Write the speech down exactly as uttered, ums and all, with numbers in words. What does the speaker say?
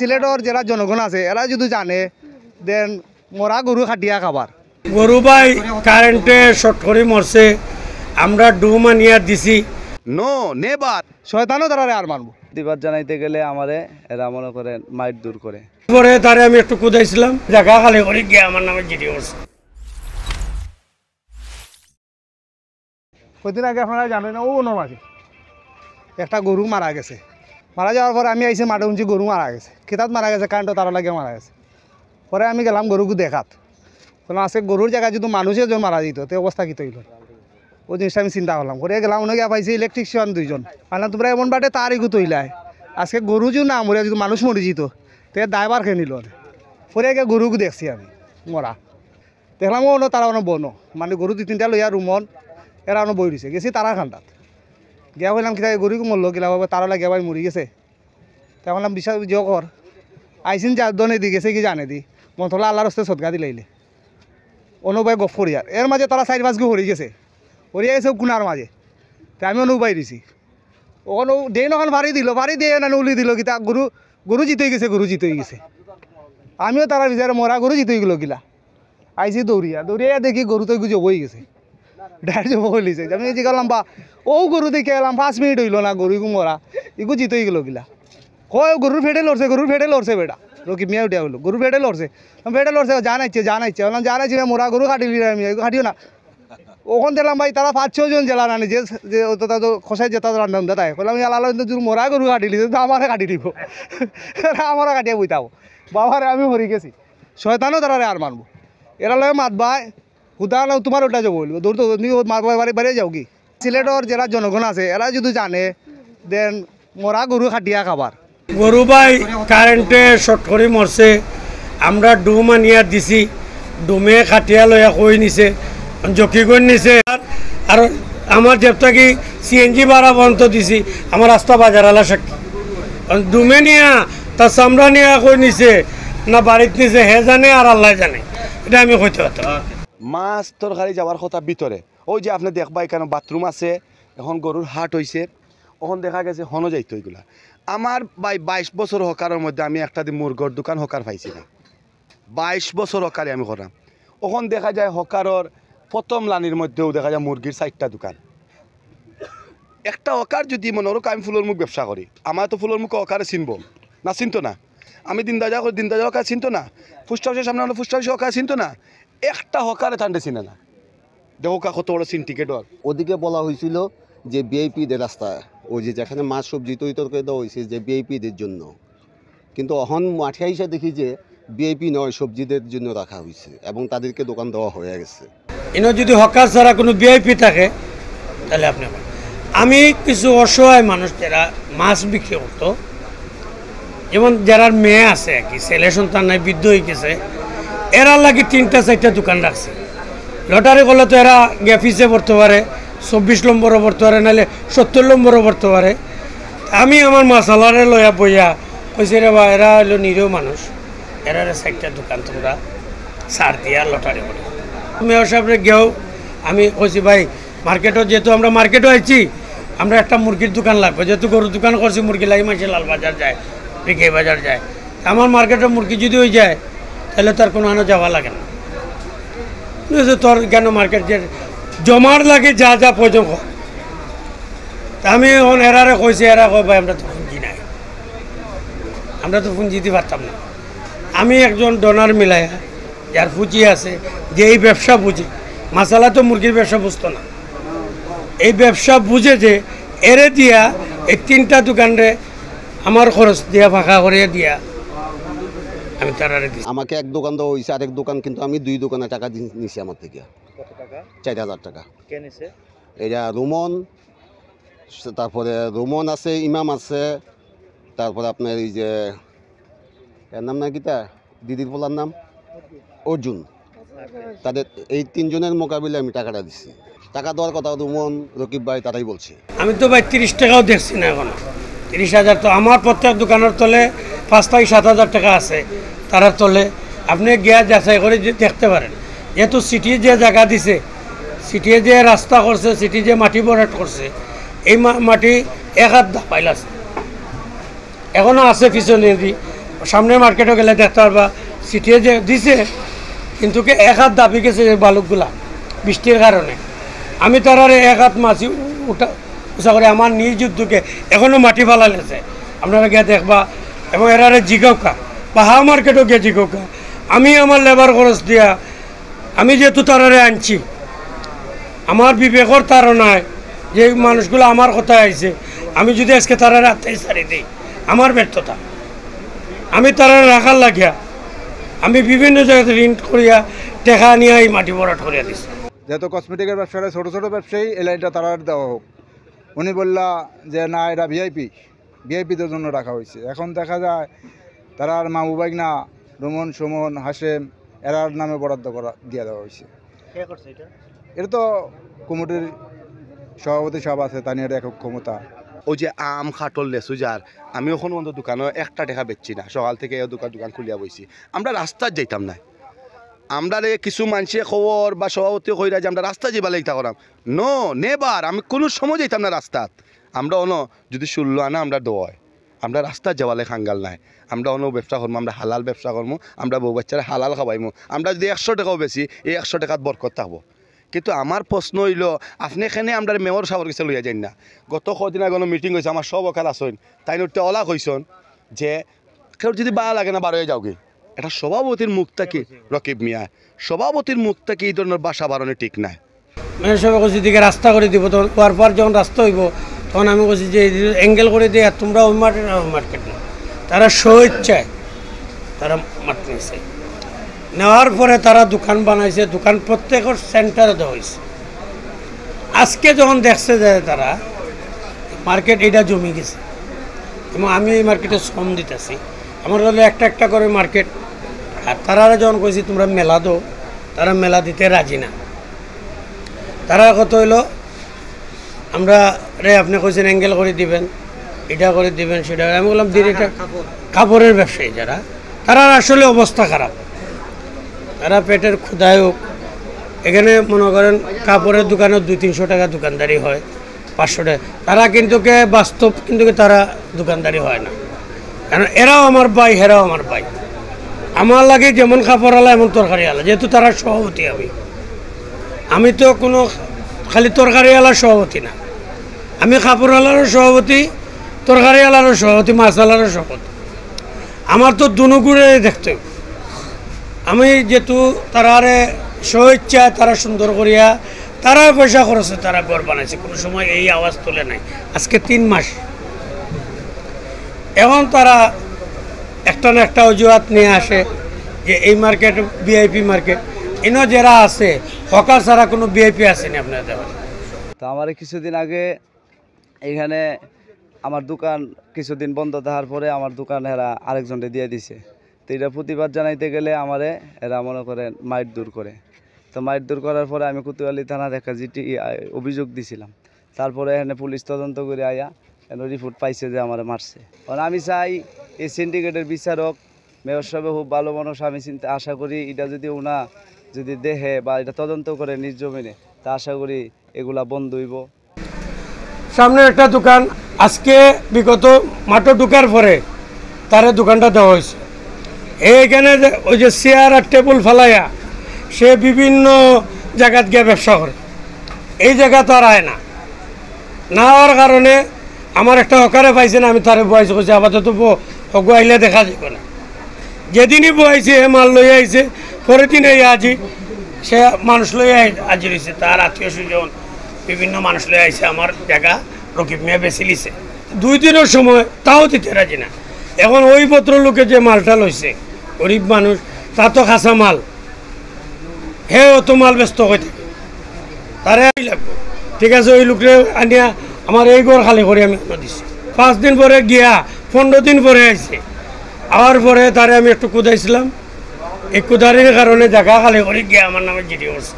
সিলেটর যেরা জনগণ আছে, এরা যদি জানে, দেন মরা গরু কাটিয়া খাবার। গরু ভাই কারেন্টে শর্ট করি মরছে, আমরা ডুম আনিয়া দিছি। No, never. শয়তানও তারারে আর মানবো। প্রতিবাদ জানাইতে গেলে আমারে এরা মনে করেন মাইর দূর করে। পরে তারে আমি একটু কুদাইছিলাম, জাগা খালি করি গিয়া আমার নামে জিডি করছে। কয়দিন আগে আপনারা জানেন না, ও ওনর মাঝে একটা গরু মারা গেছে। মারা যাওয়ার পরে আমি আইছি মাঠে, হুনছি গরু মারা গেছে। কিতাত মারা গেছে? কারেন্টর তারর লাগিয়া মারা গেছে। পরে আমি গেলাম গরুগু দেখাত, বললাম, "আজকে গরুর জাগাত যদি মানুষ একজন মারা যেত, তে অবস্থা কিতা অইলো?" ওই জিনিসটা আমি চিন্তা করলাম। করে গেলাম, অনো গিয়া পাইছি ইলেকট্রিশিয়ান দুইজন। বললাম, "তোমরা এমন বাটে তার ইগু তৈলায়, আজকে গরু যদি না মরে, যদি মানুষ মরি যেত, তে দায়ভার কে নিল?" পরে গিয়া গরুগু দেখছি আমি মরা। দেখলাম, ও অনো তারা অনো বনো, মানে, গরু দুই তিনটা লইয়া রুমন, এরা অনো বই রইছে। গেছি তারার কান্দাত, গিয়া কইলাম, "কিতা, এই গরু কি মরলো কিলা বাবা? তারর লাগিয়া ভাই মরি গেছে।" তে বললাম, "বিশ্বাস যে কর, আইসিন যা দনে দি গেছে কি জানে দি, মতলা আল্লাহর হস্তে সদকা দিলাইলে।" অনো ভাই গফ করিয়ার, এর মাঝে তারা চাইর পাঁচ গু হরি গেছে, হরিয়া গেছে কুনার মাঝে। তে আমি অনো উবাই রইছি। ওখানে ডেইন ওখান ফাড়ি দিল, ফাড়ি দিয়ে না উলি দিল, কিতা গরু, গরু জিতই গেছে, গরু জিতই গেছে। আমিও তারা বিচারে মরা গরু জিতই গেল গিলা। আইছি দৌড়িয়া, দৌড়িয়া দেখি গরু তো ইগু জব অই গেছে, ডাইর জব অই লিছে। আমি এই যে গেলাম বা, ও গরু দেখে এলাম, পাঁচ মিনিট অইলো না, গরু ইগু মরা, ইগু জিতই গেল গিলা। কয়, "গরুর ফেটে লড়ছে, গরুর ফেটে লড়ছে বেটা।" রকিব মিয়া উঠিয়া কইলো, "গরুর ফেটে লড়ছে।" আমি, "ফেটে লড়ছে, জান আইছে, জান আইছে।" বললাম, "জান আইছে না, মরা গরু কাটিলি আমি, ইগু কাটিও না।" ওখান দেখলাম ভাই, তারা পাঁচ ছয় জন জেলা রানি, যে, যে, অত, অত, অত, খসাই যেতা রান্না উন্দা তাই। কইলাম, "ইয়ালা, আল্লাহ, কিন্তু জোর মরা গরু কাটিলি, তো আমারে কাটি দিব।" এরা আমারে কাটিয়া বইতাও। বাবারে, আমি হরি গেছি। শয়তানও তারারে আর মানবো। এরা লগে মাত ভাই, হুদা না তোমার ওটা যাবো বলবো। দৌড় তো তুমি ও মাত ভাই বাড়ি, বাড়ি যাও কি? সিলেটর যেরা জনগণ আছে, এরা যদি জানে, দেন মরা গরু কাটিয়া খাবার। গরু ভাই কারেন্টে শর্ট করি মরছে, আমরা ডুম আনিয়া দিছি, ডুমে কাটিয়া লইয়া কই নিছে, জকিগঞ্জ নিছে। আর, আর আমার জেব থাকি সিএনজি ভাড়া পর্যন্ত দিছি, আমার রাস্তা বাজার আলা সাক্ষী। ডুমে নিয়া, তার চামড়া নিয়া কই নিছে, না বাড়িত নিছে, হে জানে আর আল্লাহ জানে, এটা আমি কইতে পারতাম না। মাছ তরকারি যাওয়ার কথা ভিতরে, ওই যে আপনি দেখবা এখানে বাথরুম আছে, এখন গরুর হাট হইছে, এখন দেখা গেছে হনো যাইতো এগুলা। আমার ভাই বাইশ বছর হকারের মধ্যে আমি একটা দিন মুরগর দোকান হকার পাইছি না। বাইশ বছর হকারি আমি করলাম। এখন দেখা যায় হকারর প্রথম লাইনর মধ্যেও দেখা যায় মুরগির চারটা দোকান। একটা হকার যদি মনে করো আমি ফুলর মুখ ব্যবসা করি, আমার তো ফুলর মুখ হকারে চিনবো না, চিনতো না। আমি দিনদাজা করি, দিনদাজা হকারে চিনতো না। পোস্ট অফিসের সামনে আমরা পোস্ট অফিসে হকারে চিনতো না। একটা হকারে তান্ডে চিনে না। দেখো কা কত বড় সিন্ডিকেট ওর। ওদিকে বলা হয়েছিল যে ভিআইপিদের রাস্তা, ওই যে যেখানে মাছ সবজি তৈরি তরকারি দেওয়া হয়েছে যে ভিআইপিদের জন্য, কিন্তু এখন মাঠে আইসা দেখি যে ভিআইপি নয়, সবজিদের জন্য রাখা হয়েছে এবং তাদেরকে দোকান দেওয়া হয়ে গেছে। ইনো যদি হকার ছাড়া কোনো ভিআইপি থাকে, তাহলে আপনি, আমি কিছু অসহায় মানুষ যারা মাছ বিক্রি করতো, যেমন যারার মেয়ে আছে আর কি, ছেলে সন্তান নাই, বৃদ্ধ হয়ে গেছে, এরা লাগি তিনটা চারটা দোকান রাখছে। লটারি করলে তো এরা গেফিসে পড়তে পারে, চব্বিশ নম্বরও পড়তে পারে, নাহলে সত্তর নম্বরও পড়তে পারে। আমি আমার মাসালারে লইয়া বইয়া কইছি, "রে বা, এরা হইলো নিরীহ মানুষ, এরারে চারটা দোকান তোমরা ছাড় দিয়া লটারি করো।" মেয়র সাহেবরে গিয়াও আমি কইছি, "ভাই, মার্কেটও যেহেতু আমরা মার্কেটও আইছি, আমরা একটা মুরগির দোকান লাগবে, যেহেতু গরুর দোকান করছি, মুরগি লাগি মানুষে লালবাজার যায়, বিকে বাজার যায়, আমার মার্কেটে মুরগি যদি হয়ে যায়, তাহলে তার কোনো আনো যাওয়া লাগে না।" বুঝছো? তোর কেন মার্কেট যে জমার লাগে যা যা প্রয়োজন হয়। তা আমি এখন এরারে কইছি, এরা কয়, "ভাই, আমরা তো পুঁজি নাই, আমরা তো পুঁজি দিতে পারতাম না।" আমি একজন ডোনার মিলাইয়া, যার পুঁজি আছে, যে এই ব্যবসা বুঝে, মাসালা তো মুরগির ব্যবসা বুঝতো না, এই ব্যবসা বুঝে যে এরে দিয়া এই তিনটা দোকানরে আমার খরচ দিয়া ফাঁকা করে দিয়া আমি তারারে দিছি। আমাকে এক দোকান দেওয়া হয়েছে, আরেক দোকান কিন্তু আমি দুই দোকানে টাকা দি-, নিছি আমার থেকে। কত টাকা? চার হাজার টাকা। কে নিছে? এটা রুমন, তারপরে রুমন আছে, ইমাম আছে, তারপরে আপনার এই যে, এর নাম না কিতা, দিদির পোলার নাম অর্জুন। তাদের এই তিনজনের মোকাবিলায় আমি টাকাটা দিছি। টাকা দেওয়ার কথা রুমন, রকিব ভাই তারাই বলছে। আমি তো ভাই তিরিশ টাকাও দেখছি না এখনো। তিরিশ হাজার তো আমার প্রত্যেক দোকানের তলে পাঁচ থেকে সাত হাজার টাকা আছে, তারার তলে। আপনি গিয়া যাচাই করে যে দেখতে পারেন, যেহেতু সিটিয়ে যে জায়গা দিছে, সিটিয়ে যে রাস্তা করছে, সিটি যে মাটি ভরাট করছে, এই মা-, মাটি এক হাত দাপাইল আছে, এখনো আছে পিছনেদি। সামনের মার্কেটও গেলে দেখতে পারবা, সিটিয়ে যে দিছে, কিন্তু কি এক হাত দাবি গেছে এই বালুকগুলা বৃষ্টির কারণে। আমি তারারে এক হাত মাছি উঠা উঁচা করে আমার নিজ উদ্যোগে এখনো মাটি ফালাইলেছে। আপনারা গিয়া দেখবা এবং এরারে জিগাউক্কা, বাহা মার্কেটও গিয়া জিগাউক্কা। আমি আমার লেবার খরচ দিয়া, আমি যেহেতু তারারে আনছি, আমার বিবেকর তাড়নায় যে মানুষগুলো আমার কথায় আইছে, আমি যদি আজকে তারারে আটকাই ছাড়ি দেই, আমার ব্যর্থতা। আমি তারারে রাখার লাগিয়া আমি বিভিন্ন জায়গাতে ঋণ করিয়া টেকা নিয়া এই মাটি ভরাট করিয়া দিছি। যেহেতু কসমেটিকের ব্যবসাটা ছোটো ছোটো ব্যবসায়ী, এই লাইনটা তারার দেওয়া হোক। উনি বললা যে না, এটা ভিআইপি, ভিআইপিদের জন্য রাখা হয়েছে। এখন দেখা যায় তারার মামু ভাইগনা রুমন, সুমন, হাশেম এরার নামে বরাদ্দ করা দিয়ে দেওয়া হয়েছে। কে করছে এটা? এটা তো কমিটির সভাপতি সাহেব আছে, তানিয়ার একক ক্ষমতা। ওই যে আম, কাঠল, লেচু, যার আমি এখন পর্যন্ত দোকানে একটা টেকা বেচছি না, সকাল থেকে এই দোকান দোকান খুলিয়া বইছি। আমরা রাস্তাত যাইতাম না। আমরারে কিছু মানষে খবর বা সভাপতি কইরা যে আমরা রাস্তাত যাইবার লাগি ইতা করাম। No, never. আমি কোনো সময় যাইতাম না রাস্তাত। আমরা অনো যদি ষোলো আনা আমরা দেওয়া হয়, আমরা রাস্তাত যাওয়ালে কাঙ্গাল নাই। আমরা অনো ব্যবসা করমু, আমরা হালাল ব্যবসা করমু, আমরা বউ বাচ্চারে হালাল খাওয়াইমু। আমরা যদি একশো টেকাও বেচি, এই একশো টেকাত বরকত থাকবো। কিন্তু আমার প্রশ্ন অইলো, আপনে কেনে আমরারে মেয়র সাবর গেছে লইয়া যাইন না? গত কদিন আগে অনো মিটিং অইছে, আমার সব ওকাল আছইন, তাইন উঠতে অলা কইছইন যে কেউর যদি বালা লাগে না, বারইয়া যাওগি। এটা সভাপতির মুখ থাকি, রকিব মিয়া, সভাপতির মুখ থাকি এই ধরনের ভাষা বারনি ঠিক নায়। মেয়র সাহেব কইছে দিকে রাস্তা করি দিব, তখন ওয়ারপার যখন রাস্তা অইবো, তখন আমি কইছি যে অ্যাঙ্গেল করি দিয়া তোমরা ওই মার্কেট না, ওই মার্কেট না। তারা স্বইচ্ছায় তারা মাটি নিছে, নেওয়ার পরে তারা দোকান বানাইছে, দোকান প্রত্যেকর সেন্টারে দেওয়া হইছে। আজকে যখন দেখছে যে তারা মার্কেট এটা জমি গেছে এবং আমি এই মার্কেটে শ্রম দিতেছি, আমার হলো একটা একটা করে মার্কেট। আর তারারে যখন কইছি তোমরা মেলা দেও, তারা মেলা দিতে রাজি না। তারা কত হইলো, আমরা রে আপনি কইছেন অ্যাঙ্গেল করে দিবেন, এটা করে দিবেন, সেটা করে। আমি বললাম দিন এটা কাপড়ের ব্যবসায়ী যারা, তারার আসলে অবস্থা খারাপ। তারা পেটের ক্ষুধায় হোক, এখানে মনে করেন কাপড়ের দোকানে দুই তিনশো টাকা দোকানদারি হয়, পাঁচশো টাকা। তারা কিন্তু কে বাস্তব কিন্তু কে তারা দোকানদারি হয় না, কারণ এরাও আমার ভাই, হেরাও আমার ভাই। আমার লাগে যেমন কাপড়ওয়ালা এমন তরকারিওয়ালা, যেহেতু তারা সভাপতি। আমি আমি তো কোনো খালি তরকারিওয়ালার সভাপতি না, আমি কাপড়ওয়ালারও সভাপতি, তরকারিওয়ালারও সভাপতি, মাছওয়ালারও সভাপতি। আমার তো দুনো গুড়ে দেখতে হইব। আমি যেহেতু তারারে স্বইচ্ছায় তারা সুন্দর করিয়া তারা পয়সা খরচে তারা ঘর বানাইছে, কোনো সময় এই আওয়াজ তুলে নাই। আজকে তিন মাস, এখন তারা একটা না একটা অজুহাত নিয়ে আসে যে এই মার্কেট ভিআইপি মার্কেট। এনে যারা আছে, হকার ছাড়া কোনো ভিআইপি আসেনি আপনাদের। তো আমার কিছুদিন আগে এখানে আমার দোকান কিছুদিন বন্ধ থাকার পরে আমার দোকান এরা আরেকজনকে দিয়ে দিছে। তো এটা প্রতিবাদ জানাইতে গেলে আমারে এরা মনে করেন মাইর দূর করে। তো মাইর দূর করার পরে আমি কোতোয়ালি থানাত একটা জিটি অভিযোগ দিছিলাম। তারপরে এখানে পুলিশ তদন্ত করে আয়া এখানে রিপোর্ট পাইছে যে আমারে মারছে। কারণ আমি চাই এই সিন্ডিকেটের বিচারক মেয়র সাহেব খুব ভালো মানুষ। আমি চিন্তা আশা করি এটা যদি ওনা যদি দেখে বা এটা তদন্ত করে নিজ জমিনে, তা আশা করি এগুলা বন্ধ হইব। সামনে একটা দোকান, আজকে বিগত মাঠে ঢুকার পরে তারে দোকানটা দেওয়া হয়েছে। এইখানে যে ওই যে চেয়ার আর টেবিল ফালাইয়া সে বিভিন্ন জায়গাত গিয়া ব্যবসা করে, এই জায়গা তো আর আয় না। না হওয়ার কারণে আমার একটা হকারে পাইছে না, আমি তারে বয়স করছি, আপাতত বো, হগু আইলে দেখা যাইব না। যেদিনই বইছে হে মাল লইয়া আইছে, পরের দিন এই আজি সে মানুষ লইয়া আই- হাজির হইছে, তার আত্মীয় স্বজন বিভিন্ন মানুষ লইয়া আইছে আমার জায়গা রকিব মিয়া বেচিলিছে। দুই দিনের সময় তাও দিতে রাজি না। এখন ওই ভদ্রলোকে যে মালটা লইছে, গরিব মানুষ, তা তো খাসা মাল, হে অত মাল ব্যস্ত হয়ে থাকে, তারে আমি লাগবো। ঠিক আছে, ওই লোকরে আনিয়া আমার এই ঘর খালি করে আমি অন্য দিছি। পাঁচ দিন পরে গিয়া পনেরো দিন পরে আইছে, আওয়ার পরে তারে আমি একটু কুদাইছিলাম। এই কুদারির কারণে জায়গা খালি করে গিয়া আমার নামে জিডি করছে।